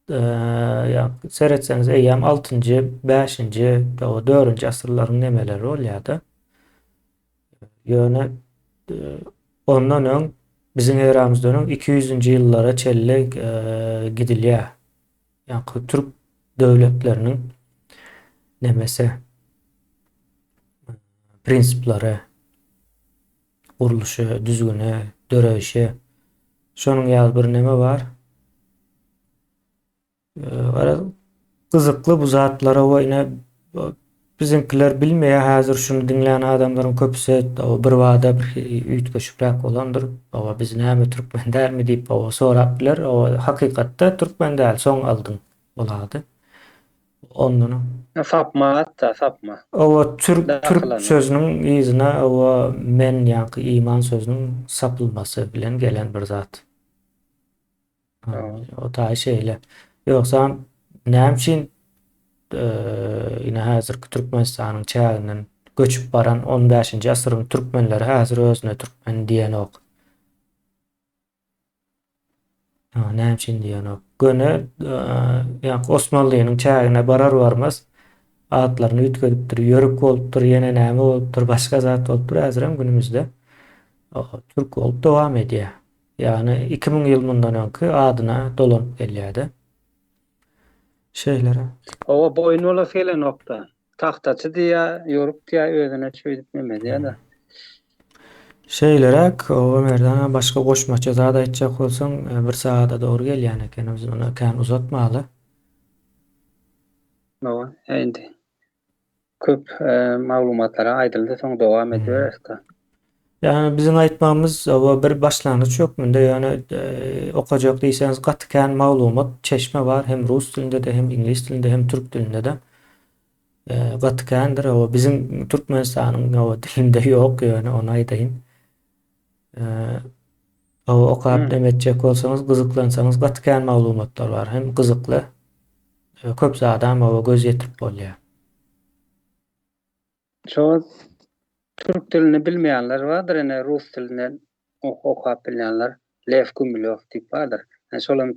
ýa seretseňiz eýýäm altynjy, bäşinji, dördünji asyrlaryň nemeleri bolýar-da. Ýöne ondan öň biziň eramyzdan öň 200-nji ýyllara çenli gidilýär. Ýa türk döwletleriniň nemesi prinsiplary gurluşy, düzgüni, döreýşi. Şonuň ýaly bir neme bar. Garaz, gyzykly bu zatlara we ine biziňkiler bilmeýär häzir şuny diňlän adamlaryň köpüsi bir bada bir üýtgeşikräk bolandyr. Owa biz näme türkmen dälmi diýip owa sorap biler. Owa hakykatda türkmen däl soň aldyň ol ady. Ondan Sapma hatda sapma. Owa türk türk sözüniň yzyna owa men ýaňky iman sözüniň sapylmasy bilen gelen bir zat. O taý şeýle. Ýogsam näme üçin ine häzirki Türkmenistanyň çäginden göçüp baran on bäşinji asyryň türkmenleri häzir özüne türkmen diýenok. Näme üçin diýenok. Göni ýa Osmanlynyň çägine barar barmaz atlaryny üýtgedipdir, ýörük bolupdyr, ýene näme bolupdyr, başga zat bolupdyr. Häzirem günümizde türk bolup dowam edýär. Ýagny 2000 ýyl mundan öňki adyna dolanyp gelýär-de. Şeýlere. Hawa, boýun bolasy gelenok-da. Tagtaçy diýýär, ýoruk diýýär, özüne şeýdip neme edýär-de. Şeýleräk, oba Merdan aga başga goşmaça zat aýtjak bolsaň, bir sagada dogry gelýän eken, biz muny kän uzatmaly. Hawa, indi köp maglumatlar aýdyldy, soň dowam edibereris-de. Ýagny biziň aýtmagymyz oba bir başlangyç hökmünde, ýöne okajak diýseňiz gaty kän maglumat, çeşme bar hem rus dilinde-de, hem iňlis dilinde, hem türk dilinde-de. Gaty kändir. Oba biziň Türkmenistanyň oba dilinde ýok, ýöne ony aýdaýyn. Oba okap neme etjek bolsaňyz, gyzyklansaňyz gaty kän maglumatlar bar. Hem gyzykly. Köp zadam oba göz ýetirip bolýar. Şo türk dilini bilmeýänler bardyr, ine rus dilinden okap bilýänler. Lew Gumilýow diýip bardyr. Ýani şolam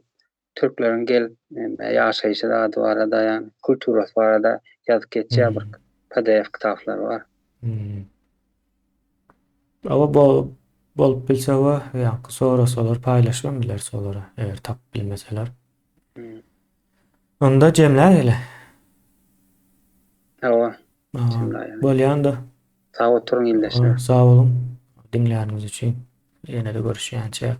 türkleriň gelip ýaşaýşy zady barada, ýagny kulturasy barada ýazyp geçýär bir PDF kitaplary bar. Hmm. Awa bol bolup bilse we ýaňky sorasalar paýlaşybam bileris olara eger tapyp bilmeseler. Hmm. Onda jemläýeli. Hawa. Jemläýeli. Bolýanda. Sag oturyň ildeşler. Sag boluň. Diňläniňiz üçin. Ýene-de görüşýänçäk.